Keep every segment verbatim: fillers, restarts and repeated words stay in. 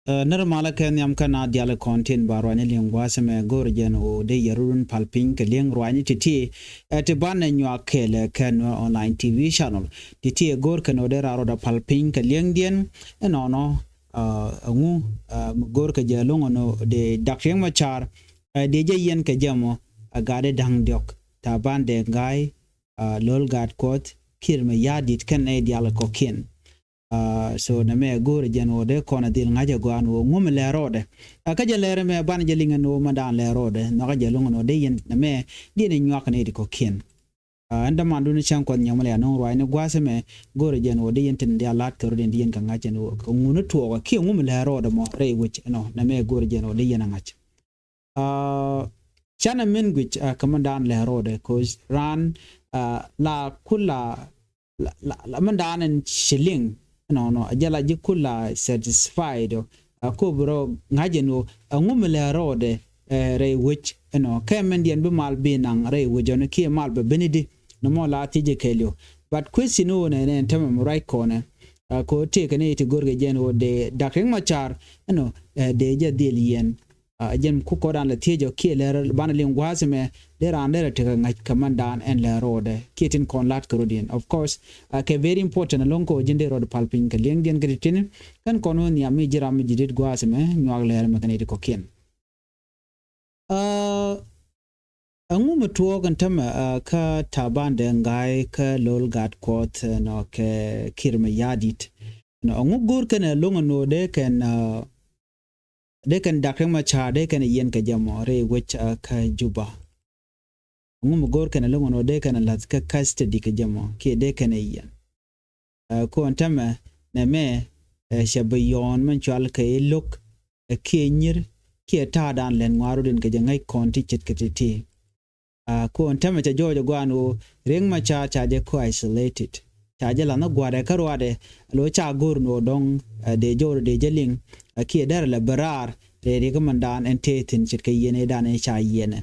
Nɛr malä kɛ nhiam kä na dial kɔn tin ba ruany liŋ gua̱a̱th mɛ go̱r jɛn ɣöö dee yɛ run pal piny kɛ liŋ ruany ti̱ti̱. Ti banɛ nyuak kɛɛl kɛ Nuer online T V channel. Ti̱ti̱ go̱r kɛ nɔ dee raa rɔɔdɛ pal piny kɛ liŋ diɛn. Ɛnɔnɔ ɛŋu go̱r kɛ jɛ loŋ nɔ dee Dak Riek Machar dee jɛ yɛn kɛ jɛ mɔ a gat dee da̱ŋ diɔk. Taban Deng Gai, Lol Gatkuoth, Kiir Mayardit kɛn nɛ dial kɔkiɛn. So nɛ mɛ go̱o̱rɛ jɛn ɣöö dee kɔn a dhil ŋa̱c ɛ gɔaa ɛn ɣöö ŋum lɛ rɔɔdɛ. Kä jɛ lɛr mɛ banɛ jɛ liŋ ɛn ɣöö mɛ daan lɛ rɔɔdɛ nhɔkä jɛ lo̱ŋ ɛn ɣöö dee yɛn nɛ mɛ diɛn ɛ nyuak ni ti kɔkiɛn. Ɛn däman duni cäŋ kuɔth nyɔmɔ lɛ anɔŋ ruac ni gua̱a̱th mɛ go̱o̱rɛ jɛn ɣöö dee yɛn tin dial la̱t kɛ rɔɔdɛ dee yɛn kɛ ŋa̱c ɛn ɣöö kɛ ŋun tuɔɔk ɛ kiɛ ŋum lɛ rɔɔdɛ mɔ rɛy wec ɛnɔ nɛ mɛ go̱o̱rɛ jɛn ɣöö dee yɛn ɛ ŋa̱c. Canɛ min guic kä mɛn daan lɛ rɔɔdɛ koc raan la kula la mɛn daan ɛn ci liŋ nɔnɔ a jɛ la ji̱ kula satisfied ɔ. Ko bi rɔ ŋa̱c ɛn ɣöö ɛŋu mi lɛ rɔɔdɛ rɛy wec ɛnɔ kɛ mɛn diɛn bi mal bi naŋ rɛy wec ɔni kiɛ mal bɛ ben idi. Nɔmɔ la thiec ɛ kɛɛliw but question ɣöö nɛ nɛ ɛn tämɛ mi ruac kɔnɛ. Ko tëëkɛ ni ti go̱rkɛ jɛn ɣöö dee Dak Riek Machar ɛnɔ dee jɛ dhil yɛn. A jɛn ku kɔdan la thiec ɔ kiɛ lɛr banɛ liŋ gua̱a̱th mɛ dee raan derɛ tekɛ ŋa̱c kɛ mɛn daan ɛn lɛ rɔɔdɛ kiɛ tin kɔn la̱t kɛ rɔɔdiɛn of course. Kɛ very important ɛlɔ̱ŋ kɛ ɔ ji̱n dee rɔɔd pal piny kɛ liŋ diɛn kɛ ti tin kɛn kɔn wä nhiam mi ji̱ ram mi ji̱ dit gua̱a̱th mɛ nyuak lɛr mɛ kɛn iti kɔkiɛn. Ɛŋu mi tuɔɔk ɛn tämɛ kä Taban Deng Gai kä Lol Gatkuoth nɔ kɛ Kiir Mayardit nɔ ɛŋu go̱o̱r kɛn ɛ lo̱ŋ ɛn ɣöö dee kɛn dee kɛn Dak Riek Machar dee kɛn ɛ yɛn kɛ jɛ mɔ rɛy wec kä Juba. Ɛŋu mi go̱o̱r kɛn ɛ lo̱ŋ ɛn ɣöö dee kɛn ɛ la̱th kä custody kɛ jɛ mɔ kiɛ dee kɛn ɛ yɛn. Ko̱n tämɛ nɛ mɛ cɛ bi yɔ̱ɔ̱n mɛn cual kɛ i̱ lo̱k ɛ kiɛ nyir kiɛ ta̱a̱dan lɛn ŋuaar rɔ̱diɛn kɛ jɛ ŋäc kɔn ti ce̱tkɛ ti̱ti̱. Ko̱n tämɛ cɛ jɔɔc ɛ gua̱a̱n ɣöö Riek Machar ca jɛ ko isolated ca jɛ la̱th ni gua̱a̱dɛ kä ruaadɛ. Lo ca go̱r ni ɣöö dɔ̱ŋ dee jɔɔr dee jɛ liŋ kiɛ dɛr lɛ bɛ raar rɛy Riek mɛn daan ɛn tëë thi̱n ce̱tkɛ yiɛn ëëdan ëë ca yiɛnɛ.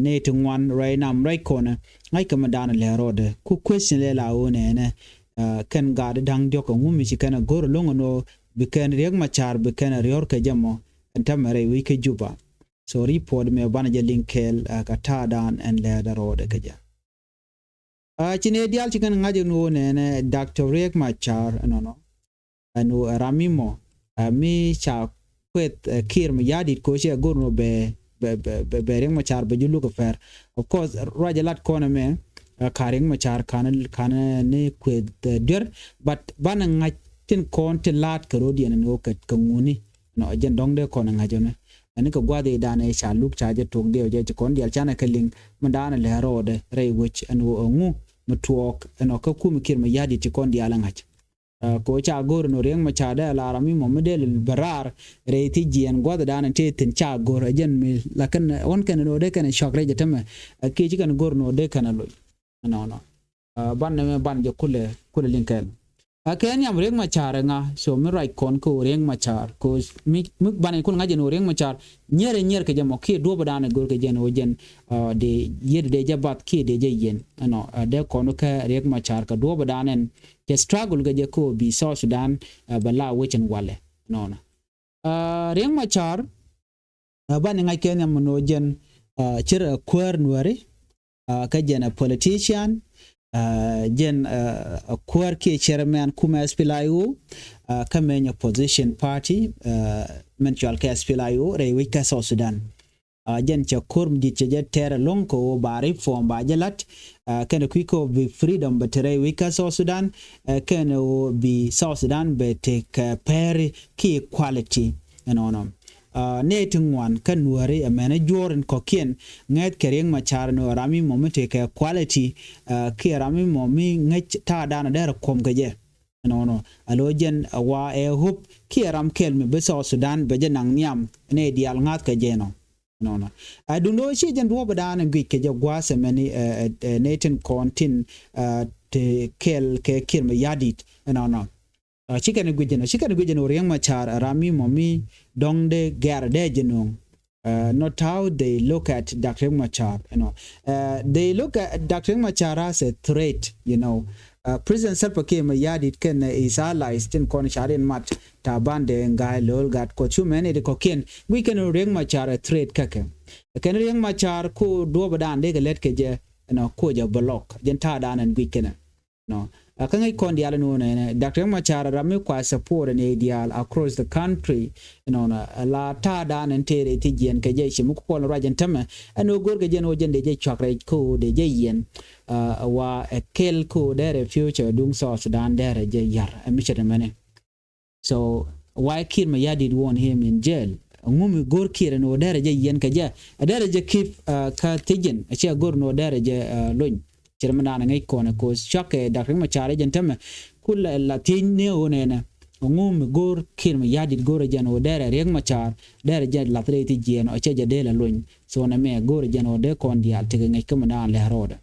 Nɛ ti ŋuan ruac nam ruac kɔnɛ ŋa̱ckɛ mi daanɛ lɛ rɔɔdɛ ku question lɛ la ɣöö nɛɛnɛ. Kɛn gaat da̱ŋ diɔ̱k ɛŋu mi ci kɛn ɛ go̱r ɛlɔ̱ŋ ɛn ɣöö bi kɛn Riek Machar bi kɛn ɛ riɔ̱r kɛ jɛ mɔ ɛn tämɛ rɛy wec kä Juba. So report mɛ banɛ jɛ liŋ kɛɛl kɛ ta̱a̱dan ɛn lɛɛrdɛ rɔɔdɛ kɛ jɛ. Ci nɛ diaal ci kɛn ŋa̱c ɛn ɣöö nɛɛnɛ Doctor Riek Machar ɛnɔnɔ. Ɛn ɣöö ɛ ram mi mɔ mi ca kueth Kiir Mayardit koci ɛ go̱r nɔ bɛ bɛ bɛ Riek Machar bɛ ju luk ɛ pɛr. Of course ruac ɛ lat kɔn ɛmɛ ka Riek Machar kan kan ni kueth duer. But banɛ ŋa̱c tin kɔn ti laat kɛ rɔ̱diɛn ɛn ɣöö kɛ ŋuni. Nɔ jɛn dɔ̱ŋ dee kɔn ɛ ŋa̱c ɛmɛ ɛn kɛ gua̱th i̱ danɛ ca luk ca jɛ tok diɛw jɛ ci kɔn diaal canɛ kɛ liŋ. Mi danɛ lɛ rɔɔdɛ rɛy wec ɛn ɣöö ɛŋu mi tuɔɔk ɛnɔ kä kumi Kiir Mayardit ci kɔn diaal ɛ ŋa̱c. Ko ca go̱r ɛn ɣöö Riek Machar dee lar ami mɔ mi dee lil bɛ raar rɛy thi jiɛɛn gua̱th danɛ tëë thi̱n ca go̱r ɛ jɛn mi lakin ɣän kɛn ɛn ɣöö dee kɛn ɛ cuak rɛy jɛ tämɛ. Kiɛ ci kɛn go̱r ɛn ɣöö dee kɛn ɛ loc ɛnɔnɔ. Ban nɛmɛ ban jɛ kulɛ kulɛ liŋ kɛn. Kɛ nhiam Riek Machar ɛŋa so mi ruac kɔn kä Riek Machar ko mi mi ban in kun ŋa̱c jɛn ɣöö Riek Machar nyier nyier kɛ jɛ mɔ kiɛ duɔ̱p dan ɛ go̱r kɛ jɛn ɣöö jɛn dee yiet dee jɛ bath kiɛ dee jɛ yien ɛnɔ dee kɔn kä Riek Machar kɛ duɔ̱p dan ɛn kɛ struggle kɛ jɛ ko bi South Sudan bɛ la wecin walɛ nɔnɔ. Riek Machar ban in ŋa̱c kɛ nhiam nɔ jɛn cir kuäär nuäri. Kä jɛn a politician jɛn a kuäär kiɛ chairman kumɛ S P L I O. Kä meny opposition party mɛn cual kɛ S P L I O rɛy wec kä South Sudan. Jɛn cɛ ko̱r mi dit cɛ jɛ tɛɛr ɛlɔ̱ŋ kɛ ɣöö ba reform ba jɛ la̱t kɛn kui̱ kɛ ɣöö bi freedom bɛ te rɛy wec kä South Sudan. Kɛn ɣöö bi South Sudan bɛ te kɛ pɛri kiɛ equality. Ɛnɔnɔ nɛ ti ŋuan kä nuääri ɛmɛnɛ juɔ̱ɔ̱r in kɔ̱kiɛn ŋäth kɛ Riek Machar ni ɣöö ram mi mɔ mi tekɛ quality kiɛ ram mi mɔ mi ŋäc ta̱a̱ danɔ dɛr kuɔm kɛ jɛ. Ɛnɔnɔ a lo̱ jɛn a wa ɛ hope kiɛ ram kɛl mi bi South Sudan bɛ jɛ naŋ nhiam nɛ diaal ŋa̱th kɛ jɛ nɔ. Ɛnɔnɔ a dundo ci jɛn duɔ̱ɔ̱p dan in guic kɛ jɛ gua̱a̱th ɛmɛni nɛ tin kɔn tin ti kɛl kɛ Kiir Mayardit. Ɛnɔnɔ Ci kɛn guic jɛn ɔ ci kɛn guic jɛn ɔ Riek Machar ram mi mɔ mi dɔŋ de gɛr de jɛ nuŋ. Not how they look at Doctor Riek Machar, you know. They look at Doctor Riek Machar as a threat, you know. President Salva Kiir Mayardit kɛnɛ his allies tin kɔn ca riɛn mat Taban Deng Gai, Lol Gatkuoth, cu mɛn i̱ ti kɔ̱kiɛn guic kɛn Riek Machar ɛ threat kä kɛ. Kɛn Riek Machar ku duɔ̱ɔ̱pdan dee kɛ lät kɛ jɛ, ɛnɔ, ku jɛ block, jɛn ta̱a̱dan ɛn guic kɛnɛ. Nɔ, kä ŋäc kɔn diaal ɛn ɣöö nɛnɛ Doctor Riek Machar ram mi kua support ni diaal across the country. Ɛnɔnɔ, la ta̱a̱dan ɛn tëë rɛy thiec jiɛn kɛ jɛ ci mi ku kɔn ruac ɛn tämɛ, ɛn ɣöö go̱rkɛ jɛn ɣöö jɛn dee jɛ cuak rɛy kä ɣöö dee jɛ yiɛn. Wa ɛ kɛl kä ɣöö derɛ future duŋ South Sudan derɛ jɛ ya̱r, ɛ mi ce̱t ɛmɛni. So why Kiir Mayardit want him in jail? Ŋu mi go̱r Kiir ɛn ɣöö derɛ jɛ yiɛn kɛ jɛ, ɛ derɛ jɛ keep kä thiec jiɛn, ɛ cɛ go̱r ɛn ɣöö derɛ jɛ lony. Ce̱t mi naan ŋäc kɔn ɛ, cause cuak kɛ Doctor Riek Machar jɛn tämɛ, ku la thiec ni ɣöö nɛnɛ, ŋu mi go̱r Kiir Mayardit go̱r jɛn ɣöö derɛ Riek Machar derɛ jɛ lath rɛy thiec jiɛn, ɔ cɛ jɛ dee la lony. So nɛmɛ go̱r jɛn ɣöö dee kɔn diaal tekɛ ŋäc kä mi naan lɛ rɔɔdɛ.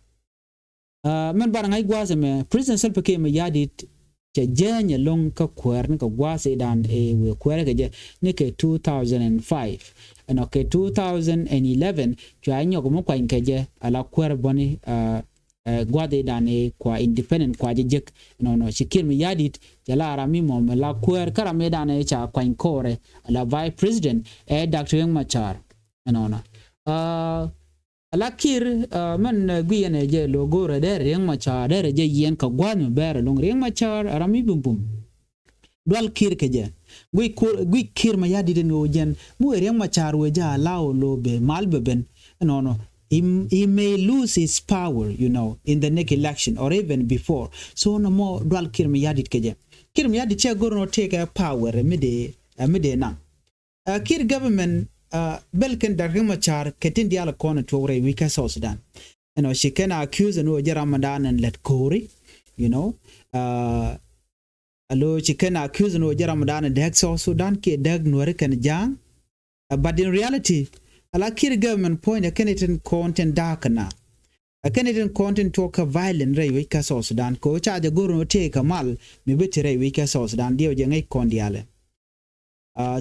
Mɛn banɛ ŋa̱c gua̱a̱th ɛmɛ, President Salva Kiir Mayardit cɛ jääny ɛlɔ̱ŋ kä kuäär ni kɛ gua̱a̱th i̱dan ɛ wëë kuäärä kɛ jɛ ni kɛ two thousand and five. Ɛnɔ kɛ two thousand and eleven cua nyɔk mi kuany kɛ jɛ ala kuäär bäni gua̱a̱th i̱dan ɛ kua independent kua jɛ jek. Ɛnɔnɔ ci Kiir Mayardit cɛ la ram mi mɔ mi la kuäär kä ram i̱dan ɛ ca kuany kɔɔrɛ ala Vice President ɛ Doctor Riek Machar. Ɛnɔnɔ. Ala Kiir mɛn guiyɛn ɛ jɛ lo̱ go̱o̱rɛ derɛ Riek Machar derɛ jɛ yiɛn kɛ gua̱a̱th mi bɛɛr ɛlɔ̱ŋ. Riek Machar ɛ ram mi bumbum. Dual Kiir kɛ jɛ. Guic Kiir Mayardit ɛn ɣöö jɛn mi wëë Riek Machar wëë jɛ allow lo̱ bɛ mal bɛ ben. Ɛnɔnɔ, he, he may lose his power, you know, in the next election or even before. So nɔmɔ dual Kiir Mayardit kɛ jɛ. Kiir Mayardit cɛ go̱r nɔ tëëkɛ power ɛ mi dee, ɛ mi dee naŋ. Kiir government bel kɛn Doctor Riek Machar kɛ tin diaal kɔn tuɔk rɛy wi̱c kä South Sudan. Ɛnɔ ci kɛn accuse ɛn ɣöö jɛ ramdan ɛn lät ko̱ri, you know. Alo ci kɛn accuse ɛn ɣöö jɛ ramdan ɛn dääk South Sudan kiɛ dääk Nuäri kɛn Ja̱a̱ŋ. But in reality, ala Kiir government puɔ̱ny ɛ kɛn itin kɔn tin da̱a̱k kɛ na. Ɛ kɛn itin kɔn tin tuɔk kɛ violent rɛy wi̱c kä South Sudan kɛ ɣöö ca jɛ go̱r ɛn ɣöö tëëkɛ mal mi bi ti rɛy wi̱c kä South Sudan diɛw jɛ ŋäc kɔn diaal ɛ.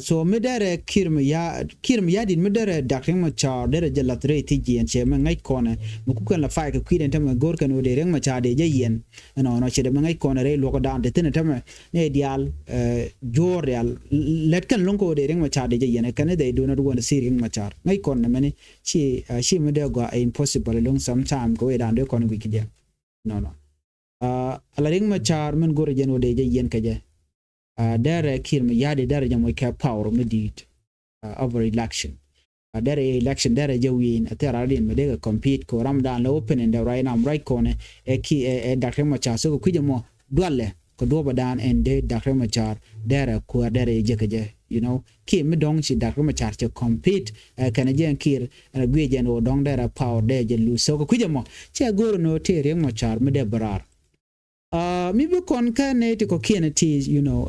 So mi derɛ Kiir Mayardit, Kiir Mayardit mi derɛ Doctor Riek Machar derɛ jɛ lath rɛy thiec jiɛn cɛ mɛ ŋäc kɔnɛ mi kukɛn la fight kɛ kui̱dɛn tämɛ go̱rkɛn ɣöö dee Riek Machar dee jɛ yiɛn. Ɛnɔnɔ ci dee mɛ ŋäc kɔnɛ rɛy luɔkdan te thi̱n tämɛ ni diaal juɔ̱ɔ̱r diaal lɛt kɛn lo̱ŋ kɛ ɣöö dee Riek Machar dee jɛ yiɛn kɛn i̱ they do not want to see Riek Machar. Ŋäc kɔnɛ mɛni ci, ci mi dee gɔaa impossible lo̱ŋ sometime kɛ wecdan dee kɔn guic kɛ jɛ. Ɛnɔnɔ. Ala Riek Machar min go̱rɛ jɛn ɣöö dee jɛ yiɛn kɛ jɛ. Derɛ Kiir Mayardit derɛ jɛ moc kɛ power mi di̱i̱t over election. Derɛ election derɛ jɛ win a thil ram diɛn mi dee kɛ compete kɛ ramdan lɛ open in the right now right kɔnɛ ɛ ki ɛ Doctor Riek Machar so kɛ kui̱c ɛmɔ dualɛ kɛ duɔpɛ dan ɛn dee Doctor Riek Machar derɛ kuäär derɛ jɛ jek kɛ jɛ, you know. Kiir mi dɔ̱ŋ ci Doctor Riek Machar cɛ compete kɛnɛ jɛ ɛn Kiir ɛn guiɛ jɛn ɣöö dɔ̱ŋ derɛ power derɛ jɛ lose. So kɛ kui̱c ɛmɔ cɛ go̱r ɛn ɣöö tëë Riek Machar mi dee bɛ raar. Mi bi kɔn kä nɛy ti kɔ̱kiɛn ti, you know,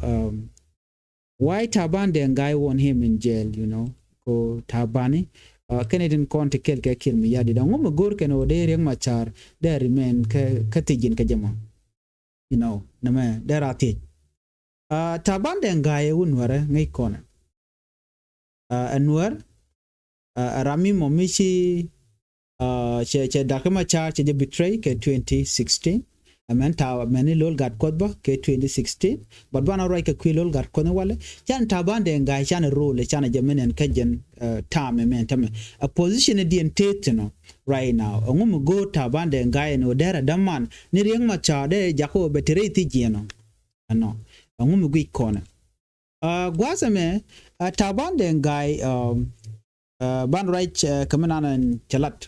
why Taban Deng Gai want him in jail, you know. Ko Tabani kɛn itin kɔn ti kɛl kɛ Kiir Mayardit dɔ̱ŋ ŋu mi go̱r kɛn ɣöö dee Riek Machar dee remain kä, kä thiec jiɛn kɛ jɛ mɔ. You know, nɛmɛ dee ra thiec. Taban Deng Gai ɛ wun Nuärɛ ŋäc kɔnɛ. Ɛ Nuäär, ɛ ram mi mɔ mi ci cɛ, cɛ Doctor Machar cɛ jɛ betray kɛ twenty sixteen. Ɛ mɛn ta̱a̱ mɛn ni Lol Gatkuoth bä kɛ twenty sixteen. But banɛ ruac kɛ kui̱ Lol Gatkuoth ni walɛ. Can Taban Deng Gai can role can jɛ mɛn ɛn kä jɛn ta̱a̱ mɛ mɛn tämɛ. Ɛ position diɛn tëë thi̱n ɔ right now. Ɛŋu mi go̱o̱r Taban Deng Gai ɛn ɣöö derɛ däman ni Riek Machar derɛ jakä ɣöö bɛ ti rɛy thiec jiɛn ɔ. Ɛnɔ. Ɛŋu mi guic kɔnɛ. Gua̱a̱th ɛmɛ Taban Deng Gai ban ruac kɛ mi nan ɛn cɛ lat.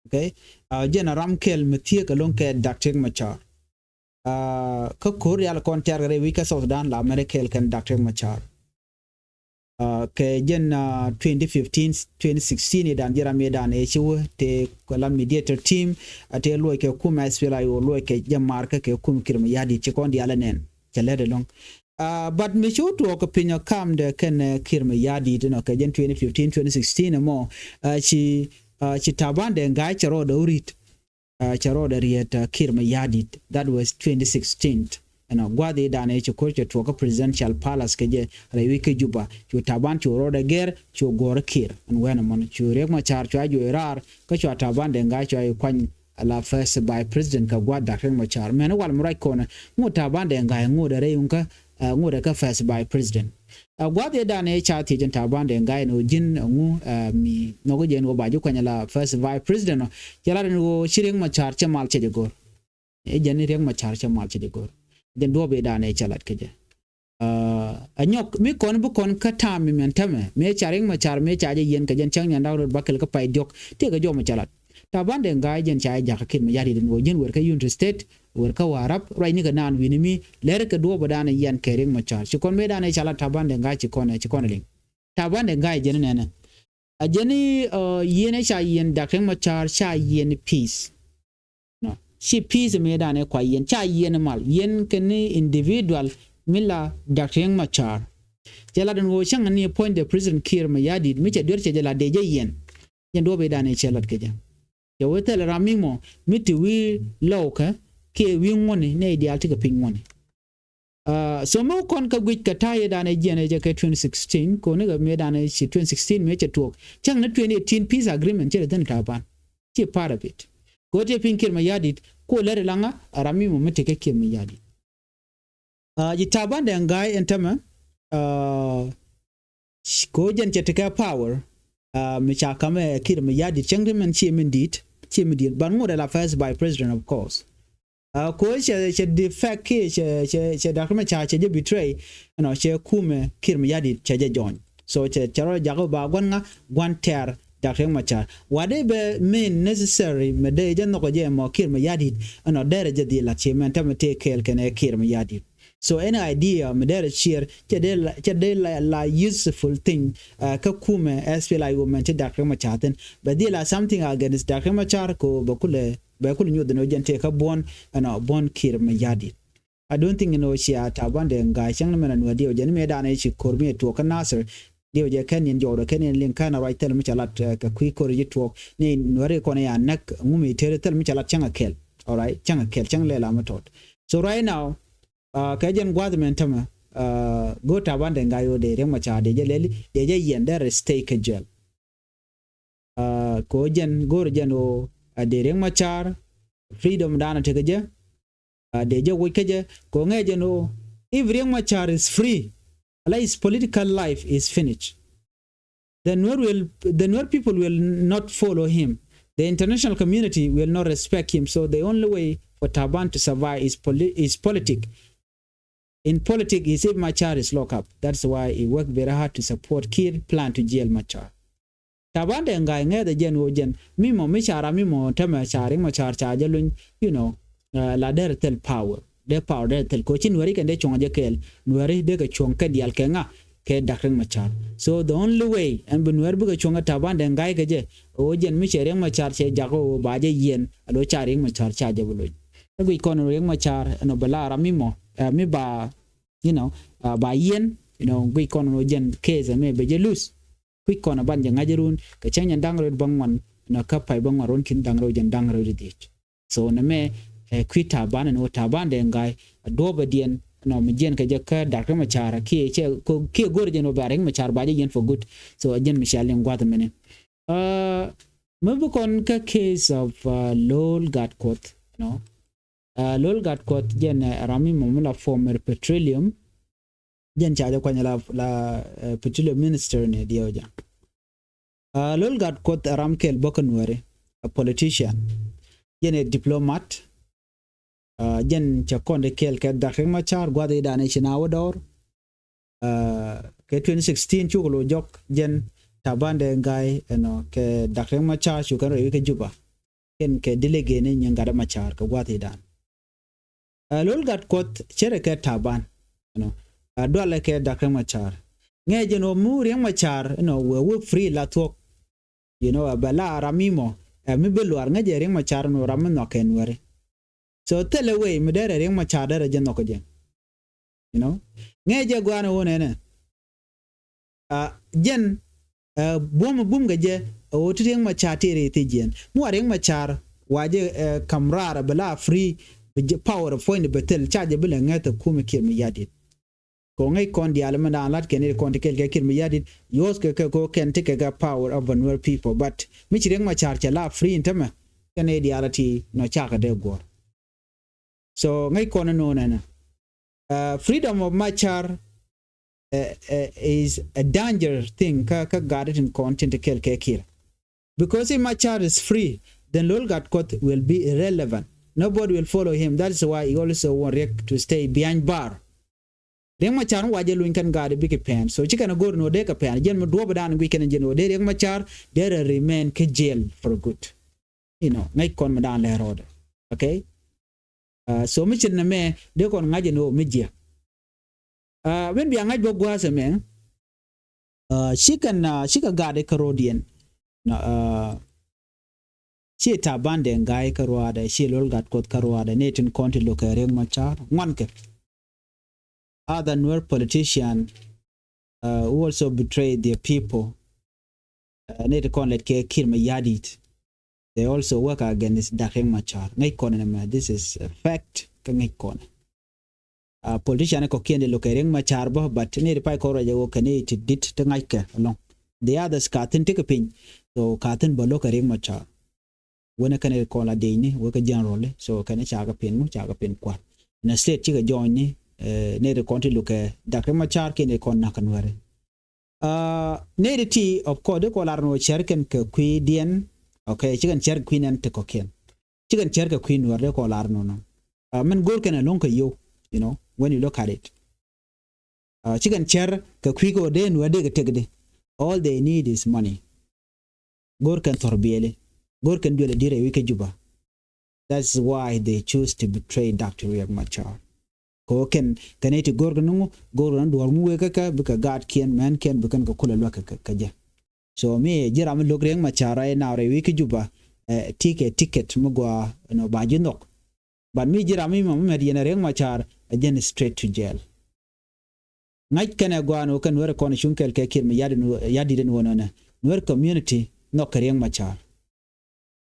Okay. Jɛn a ram kɛl mi thieek ɛlɔ̱ŋ kɛ Doctor Riek Machar. Kä ko̱r rial kɔn tɛ̈r kɛ rɛy wi̱c kä South Sudan la mɛn rɛ kɛl kɛn Doctor Riek Machar. Kɛ jɛn twenty fifteen, twenty sixteen idan ji̱ ram idan ɛ ci wä tëë kɛ la mediator team. Tëë luɔc kɛ kum SPLA-IO luɔc kɛ jɛ mar kä kɛ kum Kiir Mayardit ci kɔn diaal ɛ nɛn. Cɛ lɛt ɛlɔ̱ŋ. But mi ci wä tuɔɔk kɛ piny ɔ kamdɛ kɛn Kiir Mayardit inɔ kɛ jɛn twenty fifteen, twenty sixteen ɛmɔ ci, ci Taban Deng Gai cɛ rɔɔdɛ wä ri̱t. Cɛ rɔɔdɛ riet Kiir Mayardit. That was twenty sixteen. Ɛnɔ gua̱th idan ɛ ci ko̱r cɛ tuɔɔk kä Presidential Palace kɛ jɛ rɛy wi̱c kä Juba. Cu Taban cu rɔɔdɛ gɛr cu guɔ̱ɔ̱r Kiir ɛn wɛn ɛmɔn cu Riek Machar cua juɔc raar kä cua Taban Deng Gai cua kuany la first vice president kɛ gua̱a̱th Dak Riek Machar. Mɛn wal mi ruac kɔnɛ ŋot Taban Deng Gai ŋot ɛ rɛy ŋukä, ŋot ɛ kä first vice president. Ɛ gua̱a̱th ëë danɛ ca thiec ɛn Taban Deng Gai ɛn ɣöö ji̱n ɛŋu mi nhɔk jɛ ɛn ɣöö ba ji̱ kuany la first vice president ɔ. Cɛ lat ɛn ɣöö ci Riek Machar cɛ mal cɛ jɛ go̱r. Ɛ jɛn ni Riek Machar cɛ mal cɛ jɛ go̱r. Jɛn duɔ̱ɔ̱p ëë danɛ ca lat kɛ jɛ. Ɛ nyɔk mi kɔn bi kɔn kä ta̱a̱m mi mɛn tämɛ mëë ca Riek Machar mëë ca jɛ yiɛn kɛ jɛn cäŋ nyan dak rot bakɛl kä pay diɔ̱k tëëkɛ jɔmɔ ca lat. Taban Deng Gai jɛn ca jɛ jakä Kiir Mayardit ɛn ɣöö ji̱n wer kä Unity State, wer kä Warap, ruacnikɛ naan wi̱ni mi lɛr kɛ duɔ̱ɔ̱p ɛ danɛ yiɛn kɛ Riek Machar. Ci kɔn mëë danɛ ca lat Taban Deng Gai ci kɔn ɛ, ci kɔn ɛ liŋ. Taban Deng Gai jɛn nɛnɛ. A jɛn i̱ yiɛn ɛ ca yiɛn Dak Riek Machar ca yiɛn peace. Nɔ ci peace mëë danɛ kua yiɛn ca yiɛn mal yiɛn kɛ ni individual mi la Dak Riek Machar. Cɛ lat ɛn ɣöö cäŋ ni point de President Kiir Mayardit mi cɛ duer cɛ jɛ la dee jɛ yiɛn. Jɛn duɔ̱ɔ̱p i̱ danɛ cɛ lat kɛ jɛ. Cɛ wee thil ram mi mɔ mi ti wi̱i̱ lɔwkɛ kiɛ wi̱i̱ ŋuɔ̱ni nɛy diaal ti kɛ piny ŋuɔ̱ni. So mi wä kɔn kä guic kɛ ta̱a̱ yɛ danɛ jiɛn ɛ jɛ kɛ twenty sixteen koni kɛ mëë danɛ ci twenty sixteen mëë cɛ tuɔɔk cäŋ ni twenty eighteen peace agreement cɛ lɛ thi̱n Taban. Ci part of it. Kɛ ɣöö ti piny Kiir Mayardit ko lɛr ilaŋa a ram mi mɔ mi tekɛ Kiir Mayardit. Ji̱ Taban Deng Gai ɛn tämɛ. Ko jɛn cɛ tekɛ power mi ca kamɛ Kiir Mayardit cäŋ ti mɛn ci min di̱i̱t ci min di̱i̱t ban ŋot ɛ la first vice president of course. Ko cɛ cɛ defect kiɛ cɛ cɛ cɛ Dak Riek Machar cɛ jɛ betray. Ɛnɔ cɛ kumɛ Kiir Mayardit cɛ jɛ join. So cɛ cɛ rɔ jakä ba gua̱n ŋa gua̱n tɛ̈r Dak Riek Machar. Wa dee bɛ mean necessary mɛ dee jɛ nhɔkɔ jɛ mɔ Kiir Mayardit ɛnɔ derɛ jɛ dhil la ci mɛn tämɛ tëë kɛɛl kɛnɛ Kiir Mayardit. So any idea mi derɛ cier cɛ dee la cɛ dee la, la useful thing. Kä kumɛ SPLA-IO mɛn ti Dak Riek Machar thin bɛ dhil la something against Dak Riek Machar ko bɛ kulɛ bɛ kulɛ nyuth ni ɔ jɛn tëë kä buɔ̱n ɛnɔ buɔ̱n Kiir Mayardit. I don't think ni ɔ cia Taban Deng Gai cäŋ ni mɛn a nuɛ diɛw jɛ ni mëë danɛ ci ko̱r mi ɛ tuɔɔk kä Nasir. Diɛw jɛ kɛn yɛn jɔwdɔ kɛn yɛn liŋ kɛn a ruac thil mi ca lat kɛ kui̱ ko̱r ji̱ tuɔɔk ni nuɛri kɔn ya näk ŋumi tëri thil mi ca lat cäŋ a kɛl. Alright cäŋ a kɛl cäŋ lɛl a mi tɔt. So right now kɛ jɛn gua̱th mɛn tämɛ go̱o̱r Taban Deng Gai ɣöö dee Riek Machar dee jɛ lɛli dee jɛ yiɛn derɛ stay kɛ jɛl. Ko jɛn go̱o̱r jɛn ɣöö a dee Riek Machar freedom danɛ tekɛ jɛ. Dee jɛ woc kä jɛ ko ŋɛɛ jɛn ɣöö if Riek Machar is free ala his political life is finished. The Nuer will, the Nuer people will not follow him. The international community will not respect him. So the only way for Taban to survive is, poli- is politic. In politics is if Machar is locked up. That's why he worked very hard to support Kiir plan to jail Machar. Taban Deng Gai ŋɛth ɛ jɛn ɣöö jɛn mi mɔ mi ca ram mi mɔ tämɛ ca Riek Machar ca jɛ luny, you know, la derɛ thil power. Dee power dee thil ko ci nuɛri kɛn dee cuɔ̱ŋ a jɛ kɛɛl nuɛri dee kɛ cuɔ̱ŋ kɛ diaal kɛ ŋa kɛ Dak Riek Machar. So the only way ɛn bi nuɛri bikɛ cuɔ̱ŋ kɛ Taban Deng Gai kɛ jɛ ɣöö jɛn mi cɛ Riek Machar cɛ jak ɣöö ba jɛ yiɛn a lo ca Riek Machar ca jɛ bi loc. Ɛ guic kɔn Riek Machar ɛn ɔ bɛ la ram mi mɔ mi ba, you know, ba yiɛn, you know, guic kɔn ɣöö jɛn case ɛmɛ bɛ jɛ lose. Kui̱c kɔn a ban jɛ ŋa̱c run kɛ cäŋ jɛn da̱ŋ rɛw bäŋuan ɛn ɔ kä pay bäŋuan run kin da̱ŋ rɛw jɛn da̱ŋ rɛw di dhiec. So nɛ mɛ ɛ kui̱ Taban ɛn ɣöö Taban Deng Gai a duɔ̱ɔ̱p ɛ diɛn ɛn ɔ mi jiɛn kɛ jɛ kä Dak Riek Machar kiɛ cɛ kiɛ go̱r jɛn ɣöö ba Riek Machar ba jɛ yɛn for good. So ɛ jɛn mi cia liŋ gua̱th mini. Mɛ bi kɔn kä case of Lol Gatkuoth, you know. Lol Gatkuoth jɛn ɛ ram mi mɔ mi la former petroleum. Jɛn ca jɛ kuany la la petroleum minister ni diɛw jɛ. Lol Gatkuoth ɛ ram kɛl bä kä nuɛri, a politician. Jɛn ɛ diplomat. Jɛn cɛ kɔn di kɛl kɛ Dak Riek Machar guath i̱ danɛ ci na wä dɔɔr. Kɛ twenty sixteen cuk lo jɔk jɛn Taban Deng Gai ɛnɔ kɛ Dak Riek Machar cuk kɛn rɛy wi̱c kä Juba. Kɛn kɛ delegate ni nyin gat Machar kɛ guath i̱ dan. Ɛ Lol Gatkuoth cɛ rɛ kɛ Taban, you know, ɛ dualɛ kɛ Dak Riek Machar. Ŋɛ jɛ nɔ mu Riek Machar, you know, wee wee free la thuɔk. You know, ɛ bɛ la ram mi mɔ ɛ mi bi luar ŋɛ jɛ Riek Machar, you know, ram mi nhɔk kɛ nuɛri. So thilɛ wee mi derɛ Riek Machar derɛ jɛ nhɔk jɛ. You know, ŋɛ jɛ guanɛ wun ɛnɛ. Jɛn buɔ̱m bum kɛ jɛ ɛ ɣöö ti Riek Machar ti rɛy thiec jiɛn mi wa Riek Machar wa jɛ kam raar bɛ la free. Bɛ jɛ power ɛ puɔ̱ny bɛ thil ca jɛ bi lɛ ŋäth ɛ kumɛ Kiir Mayardit. Kɛ ɣöö ŋäc kɔn diaal mi daan lat kɛn i̱ kɔn ti kɛl kɛ Kiir Mayardit. Yuɔth kɛ kɛ kɛ ɣöö kɛn ti kɛ kɛ power over Nuer people, but mi ci Riek Machar cɛ la free in tämɛ. Kɛn idiality nɔ cakɛ dee guɔr. So ŋäc kɔn inɔ nɛnɛ. Uh, freedom of Machar uh, uh, is a danger thing kä kä gat it in kɔn tin te kɛl kɛ Kiir. Because if Machar is free, then Lol Gatkuoth will be irrelevant. Nobody will follow him. That is why he also want Riek to stay behind bar. Riek Machar wa jɛ luny kɛn gaat bikɛ pɛn. So ci kɛn a go̱r ni wä dee kɛ pɛn. Jɛn mi duɔp dan guic kɛn jɛn wä dee Riek Machar dee rɛ remain kä jail for good. You know, ŋäc kɔn mi dan lɛ rɔɔdɛ. Okay? Uh, so mi cin nɛ mɛ dee kɔn ŋa̱c ni wä mi jiɛ. Uh, ben bia ŋa̱c bä gua̱a̱th ɛmɛ. Uh, ci kɛn uh, ci kɛ gaat kä ro̱diɛn. Na uh, ci Taban Deng Gai kä ruaadɛ, ci Lol Gatkuoth kä ruaadɛ, ni tin kɔn ti lo̱kɛ Riek Machar. Ŋuan kɛ. Other Nuer politician uh, who also betrayed their people. Uh, ni ti kɔn lɛt kɛ Kiir Mayardit. They also work against Dak Riek Machar. Ŋäc kɔn ni mɛ, this is a fact. Kä ŋäc kɔn. Uh, politician kɔkiɛn di lo̱kɛ Riek Machar bä, but ni ti pay kɔn ruac wä kɛ ni ti dit ti ŋa̱ckɛ alɔŋ. The others ka thin ti kɛ piny. So ka thin bä lo̱kɛ Riek Machar. Wänɛ kɛn kɔn la dec ni wä kɛ general ni. So kɛn ca kɛ pin mu ca kɛ pin kuat. Na state cikɛ join ni, uh, ni ti kɔn ti lo̱kɛ Dak Riek Machar kiɛn di kɔn nak kɛ Nuɛri. Uh, neri ti of course di kɔ lar ni wä cɛr kɛn kɛ kui̱diɛn. Okay, ci kɛn cɛr kui̱ nɛn ti kɔkiɛn. Ci kɛn cɛr kɛ kui̱ Nuɛr di kɔ lar ni wä nɔ. Uh, min go̱r kɛn a lo̱ŋ kɛ yo̱w, you know, when you look at it. Uh, ci kɛn cɛr kɛ kui̱ kɛ wä dee Nuɛr dee kɛ tek di. All they need is money. Go̱r kɛn thɔr biɛli. Go̱r kɛn duël a dirɛ wi̱c kä Juba. That's why they choose to betray Doctor Riek Machar. Kɛ wä kɛn kɛn iti go̱r kɛ nuŋu go̱r kɛn duɔr mu wee kä kä bikɛ gaat kiɛn mɛn kiɛn bikɛn kɛ kulɛ luäk kɛ kɛ jɛ. So mi ji̱ ram mi lo̱k Riek Machar right now rɛy wi̱i̱ kä Juba, eh, tikɛ ticket mi gua nɔ ba ji̱ nhɔk. But mi ji̱ ram mi mɔ mi mɛt yɛn Riek Machar a jɛn straight to jail. Ŋa̱c kɛnɛ gua̱a̱n wä kɛn wärɛ kɔn cuŋ kɛl kɛ Kiir Mayardit in wä nɔnɛ. Nuer community nhɔk kɛ Riek Machar.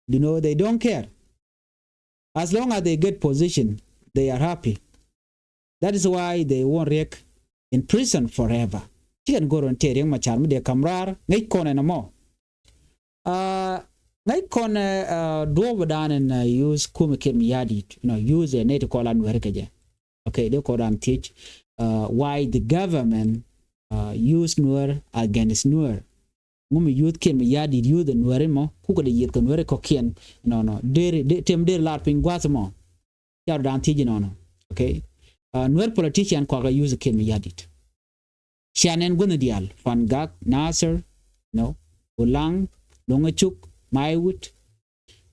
You know, they don't care. As long as they get position, they are happy. That is why they want Riek in prison forever. Cikɛn go̱r wän tëë Riek Machar mi dee kam raar ŋäc kɔn ɛn ɛmɔ. Uh, ŋäc kɔn uh, duɔɔp dan in uh, use kumɛ Kiir Mayardit, you know, use ɛ nɛy ti kɔn la Nuɛri kɛ jɛ. Okay, dee kɔn dan thiec uh, why the government uh, use Nuer against Nuer. Ŋu mi youth Kiir Mayardit youth ɛ Nuɛri mɔ kukɛ dee yieth kɛ Nuɛri kɔkiɛn. Nɔnɔ deri tem deri lar piny gua̱th mɔ. Car dan thiec nɔnɔ. Okay. Uh, Nuer politician kɔakɛ use Kiir Mayardit. Cian ɛn guänh diaal Fangak, Nasir, no, Ulaŋ, Loŋ Acuk, Maiwut,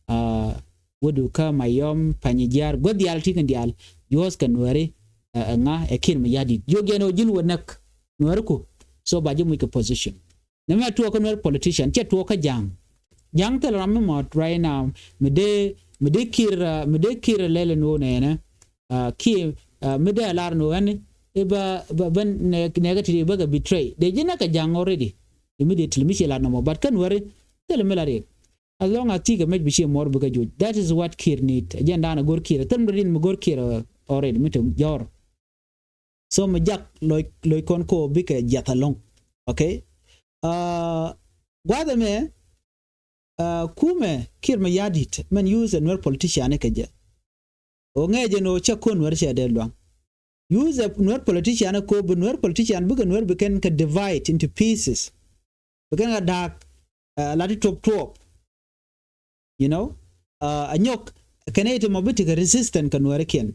uh, Wädu kä Mayom, Panyijiar guäth diaal ti kɛn diaal. Yuɔth kɛ Nuɛri uh, ŋa ɛ Kiir Mayardit jiök yɛn ɔ ji̱n wä näk Nuɛri ku. So ba ji̱ muc kɛ position. Nɛ mɛ tuɔɔk kä Nuer politician cɛ tuɔɔk kä Ja̱a̱ŋ. Ja̱a̱ŋ thil ram mi mɔt right now mi dee mi dee Kiir uh, mi dee Kiir lɛl ni wä nɛɛnɛ. Uh, Kiir uh, mi dee lar ni wä ɛn iba ba nɛ nɛ kä ti iba kɛ betray dee ji̱ nɛ kɛ Ja̱a̱ŋ already. Immediately mi ci lar nɔmɔ but kä Nuɛri thil mi lar yɛ. As long as ti kɛ mec bi ci mɔr bi kɛ juc. That is what Kiir need. Jɛn dan a go̱r Kiir thil mi rin mi go̱r Kiir uh, already mi te jɔr. So mi jak loc loc kɔn ko bikɛ jiath alɔŋ. Okay. Uh, gua̱th ɛmɛ uh, kumɛ Kiir Mayardit mɛn use ɛ Nuer politician kɛ jɛ. O ŋɛ jɛ ni o cɛ ko Nuer cɛ dee luaŋ. Use ɛ Nuer politician ko bi Nuer politician bikɛ Nuer bikɛn kɛ divide into pieces. Bikɛn kɛ da̱a̱k uh, lati tuɔp tuɔp. You know, uh, a nyɔk kɛn iti mɔ bi tikɛ resistant kɛ Nuɛri kiɛn.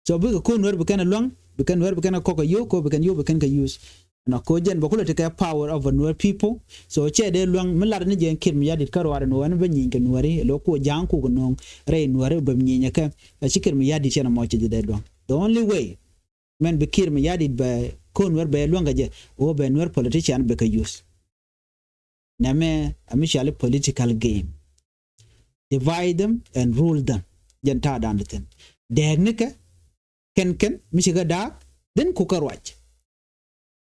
So bikɛ ko Nuɛr bikɛn a luaŋ bikɛn Nuɛr bikɛn a kɔk a yio̱w ko bikɛn yio̱w bikɛn kɛ use. Nɔ ko jɛn bɛ kulɛ tikɛ power over Nuer people. So cɛ dee luaŋ mi lat ni jɛ Kiir Mayardit kä ruaadɛ ni wɛn bɛ nyiny kɛ Nuɛri lo kuɔ Ja̱a̱ŋ kuk no̱o̱ŋ rɛy Nuɛri bɛ nyiny kɛ. A ci Kiir Mayardit cɛn a mɔ cɛ jɛ dee luaŋ. The only way mɛn bi Kiir Mayardit bɛ ko Nuɛr bɛ luaŋ kɛ jɛ wä bɛ Nuɛr politician bɛ kɛ use. Nɛmɛ a mi cɔali political game. Divide them and rule them. Jɛn ta̱a̱ da̱a̱n di thi̱n dɛɛk nikɛ kɛn kɛn mi ci kɛ da̱a̱k. Then kukɛ ruac.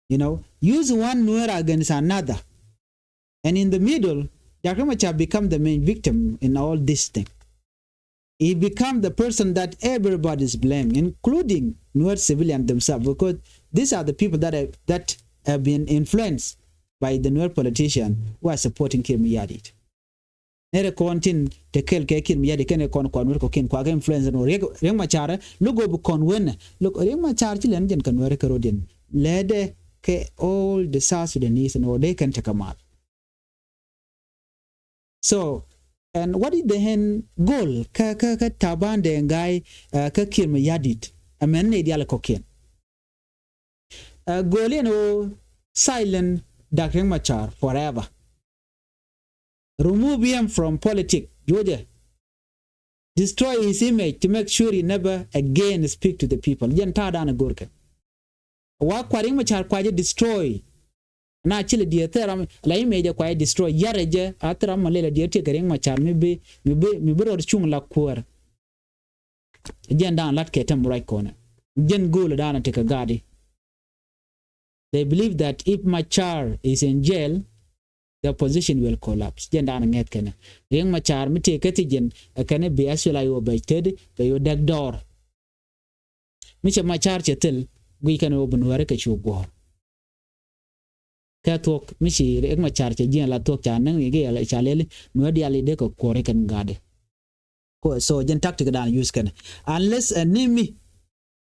You know, use one Nuer against another. And in the middle, Dr. Machar become the main victim in all this thing. He become the person that everybody is blaming, including Nuer civilian themselves, because these are the people that have, that have been influenced by the Nuer politician who are supporting Kiir Mayardit. Nɛrɛ kɔn tin te kɛl kɛ Kiir Mayardit kɛnɛ kɔn kua Nuɛr kɔkiɛn kua kɛ influence nɔ Riek, Riek Machar, look ɔ bi kɔn wen. Look, Riek Machar ci lɛn jɛn kɛ Nuɛr kɛ rɔdiɛn. Lɛdɛ kɛ all the South Sudanese nɔ dee kɛn tekɛ mal. So, and what is the end goal kä, kä, kä Taban Deng Gai, uh, kä Kiir Mayardit? Ɛmɛn ni dial kɔkiɛn. Uh, goal yɛn ɔ silent Doctor Riek Machar forever. Remove him from politics. Juɔcɛ. Destroy his image to make sure he never again speak to the people. Jɛn ta̱a̱ dan a go̱rkɛ. Wa kua Riek Machar kua jɛ destroy. Na ci lɛ diɛ thil ram la image kua jɛ destroy. Yarɛ jɛ a thil ram ma lɛ lɛ diɛ tiɛ kɛ Riek Machar mi bi, mi bi, mi bi rɔɔd cuŋ la kuäär. Jɛn dan lat kɛ tɛm ruac kɔnɛ. Jɛn go̱o̱l dan a tekɛ gaadi. They believe that if Machar is in jail, the opposition will collapse. Jɛn dan a ŋɛth kɛnɛ. Riek Machar mi tëë kä thi̱jiɛn ɛ kɛnɛ bi SPLA-IO bɛ tëëdi bɛ yo dɛk dɔɔr. Mi cɛ Machar cɛ thil guic kɛnɛ wä bi Nuɛri kɛ cu guɔ̱ɔ̱r. Kɛ thuɔ̱k mi ci Riek Machar cɛ jiɛn la thuɔ̱k ca näŋ i̱ gɛ ca lɛli Nuɛri diaal i̱ dee kɛ kuɔ̱ri kɛn gaadi. Ko, so jɛn tactic dan use kɛnɛ. Unless ɛ ni mi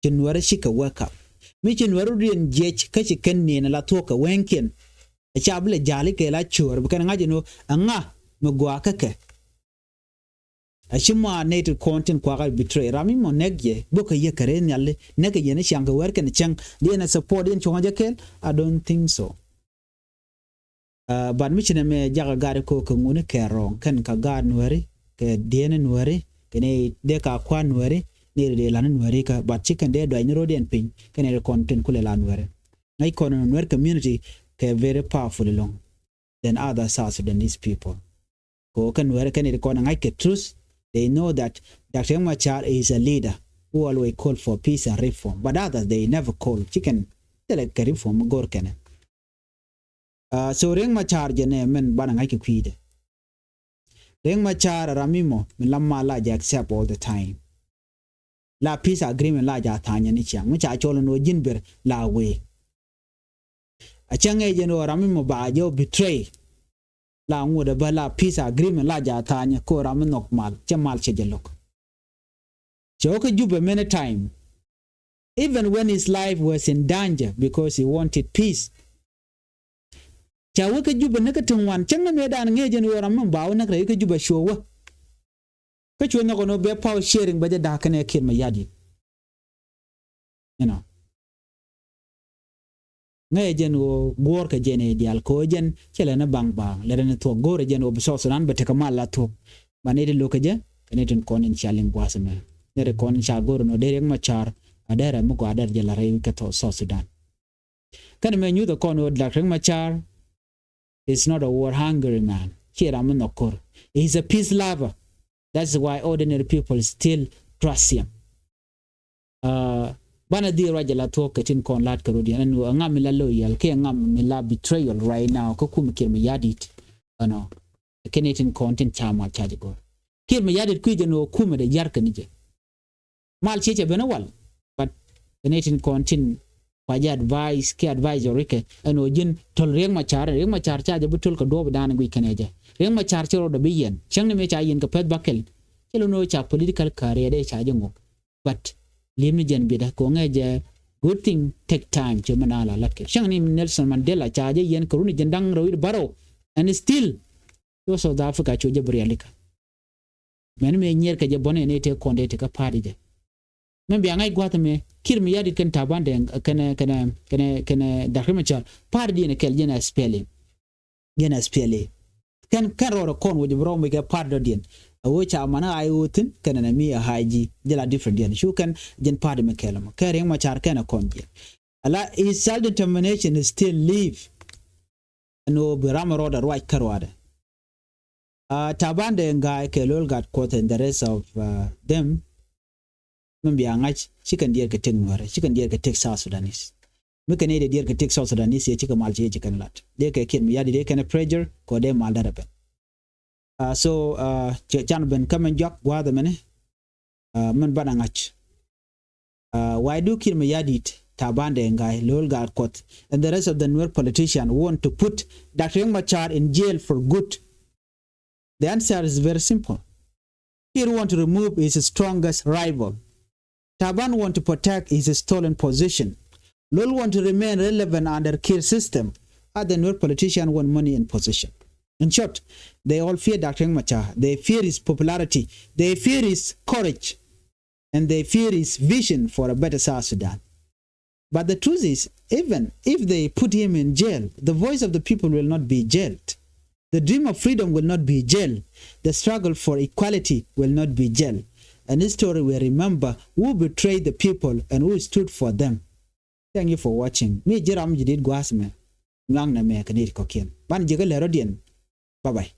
ci Nuɛri cikɛ wake up. Mi ci Nuɛri riɛn jiɛc kä ci kɛn niɛn la thuɔ̱k kɛ wɛŋkiɛn. Ɛ ca bi lɛ ja̱li kɛ la cuɔ̱ɔ̱r bi kɛn ŋa̱c ɛn ɣöö ɛŋa mi gɔaa kä kɛ. A ci ma nɛy ti kɔn tin kuakä betray ram mi mɔ nɛk jɛ bokɛ yɛ kɛ rɛy nhiali nɛk kɛ yɛn i̱ ciaŋ kɛ wɛr kɛn cäŋ di ɛn a support di ɛn cuɔ̱ŋ jɛ kɛl. I don't think so. Uh, but mi ci nɛ mɛ jakä gat ko kɛ ŋuni kɛ rɔŋ kɛn ka gat Nuɛri kɛ diɛn Nuɛri kɛ ni dee ka kuan Nuɛri ni ri dee lan Nuɛri ka but ci kɛn dee duac ni rɔdiɛn piny kɛn ri kɔn tin kulɛ la Nuɛri. Ŋäc kɔn Nuɛri community kɛ very powerful along than other South Sudanese people. Ko kɛn wɛrɛ kɛn iri kɔn ŋa̱c kɛ truth. They know that Doctor Riek Machar is a leader who always call for peace and reform. But others, they never call. Ci kɛn thilɛ kɛ reform go̱r kɛnɛ. Uh, so Riek Machar jɛ nɛ mɛn banɛ ŋa̱c kɛ kui̱dɛ. Riek Machar ram mi mɔ mi lam ma la jɛ accept all the time. La peace agreement la jɛ a tha̱a̱nyɛ ni ciaŋ mi ca cɔl ni wä ji̱n ber la wee. A cäŋ ɛ jɛn ɣöö ram mi mɔ ba jɛ ɔ betray. La ŋuɔ̱t ɛ bä la peace agreement la jɛ a tha̱a̱nyɛ ko ram mi nhɔk mal cɛ mal cɛ jɛ lo̱k. Cɛ wä kä Jubɛ many time. Even when his life was in danger because he wanted peace. Ca wä kä Jubɛ ni kä ti ŋuan cäŋ ni mëë dan ŋee jɛn ɣöö ram mi ba wä näk rɛy kä Jubɛ cuɔ wä. Kä cuɛ nhɔk ɛn ɣöö bɛ power sharing bɛ jɛ da̱a̱k kɛnɛ Kiir Mayardit. You know. Ŋäcɛ jɛn ɣöö guɔ̱ɔ̱rkɛ jɛn ɛ diaal kɛ ɣöö jɛn cɛ lɛ ni baŋ baŋ lɛ rɛn thuɔ̱k go̱o̱rɛ jɛn ɣöö bi South Sudan bɛ tekɛ mal la thuɔ̱k. Ba ni ti lo̱kɛ jɛ kɛ ni tin kɔn in cia liŋ gua̱a̱th ɛmɛ. Ni ti kɔn in ca go̱o̱rɛ nɔ dee Riek Machar a dee rɛ mi gɔaa dee rɛ jɛ la rɛy wi̱c kɛ South Sudan. Kɛn mɛ nyuthɛ kɔn ɣöö Doctor Riek Machar is not a war hungry man. Ciɛ ram mi nhɔk ko̱r. He is a peace lover. That's why ordinary people still trust him. Uh, banɛ dhil ruac jɛ la thuɔ̱k kɛ tin kɔn la̱t kɛ rot yɛn ɛn ɣöö ɛŋa mi la loyal kiɛ ɛŋa mi la betrayal right now kä kumɛ Kiir Mayardit. Ɛnɔ kɛn ɛ tin kɔn tin ca mal ca jɛ go̱r. Kiir Mayardit kui̱ jɛ ni ɣöö kumɛ dee ya̱r kɛ ni jɛ. Mal ciecɛ ben ɛ wal. But kɛn ɛ tin kɔn tin kua jɛ advice kiɛ advisory kɛ ɛn ɣöö ji̱n töl Riek Machar, Riek Machar ca jɛ bi töl kɛ duɔɔp dan guic kɛn ɛ jɛ. Riek Machar cɛ rɔɔdɛ bi yɛn cäŋ ni mëë ca yɛn kɛ pɛth bäkɛl. Cɛ lo̱n ɣöö ca political career dee ca jɛ ŋok. But li̱em ni jɛn biɛtdä kɛ ɣöö ŋäcɛ jɛ good thing take time. Ci mɛ na la latkɛ cäŋ ni Nelson Mandela ca jɛ yɛn kɛ run jɛn da̱ŋ rɛw wi̱cdɛ bärɔw. And still cuɔ South Africa cuɔ jɛ bi rialikä. Mɛn mëë nyier kɛ jɛ bɔn ɛn ɛ tëë kɔn dee tekä party jɛ. Mɛn bia ŋa̱c gua̱th mɛ Kiir Mayardit kɛn Taban Deng kɛn kɛn kɛn kɛn Doctor Machar party diɛn kɛl jɛn SPLA. Jɛn SPLA kɛn kɛn rɔɔdɛ kɔn wec bi rɔm wec kɛ party dɔ̱diɛn. A wec ca man a I O thin kɛn ɛn mi a I G jɛ la different diɛn cu kɛn jɛn party mi kɛl mɔ kɛn Riek Machar kɛn a kɔn jiɛn. Ala his self determination is still live. Ɛn ɣöö bi ram rɔɔdɛ ruac kä ruaadɛ. Uh, Taban Deng Gai kɛ Lol Gatkuoth and the rest of uh, them. Min bia ŋa̱c ci kɛn diɛɛr kɛ tek Nuɛrɛ ci kɛn diɛɛr kɛ tek South Sudanese. Mi kɛn i̱ dee diɛɛr kɛ tek South Sudanese yɛ ci kɛ mal ci yɛ ci kɛn lat dee kɛ Kiir Mayardit dee kɛn pressure kɔ dee mal dɛrɛ ben. Uh, so uh, can ben kä mɛn juak gua̱a̱th mɛni. Uh, mɛn banɛ ŋa̱c. Uh, why do Kiir Mayardit, Taban Deng Gai, Lol Gatkuoth and the rest of the Nuer politician want to put Doctor Riek Machar in jail for good? The answer is very simple. Kiir want to remove his strongest rival. Taban want to protect his stolen position. Lol want to remain relevant under Kiir system. Other Nuer politician want money and position. In short, they all fear Doctor Riek Machar. They fear his popularity. They fear his courage. And they fear his vision for a better South Sudan. But the truth is, even if they put him in jail, the voice of the people will not be jailed. The dream of freedom will not be jailed. The struggle for equality will not be jailed. And history will remember who betrayed the people and who stood for them. Thank you for watching. Mi ji̱ ram jidit gua̱a̱th mɛ. Nyuak nɛ mɛ kɛ nit kɔ̱kiɛn. Ban ji̱ kä lɛ rɔ̱diɛn. Bye bye.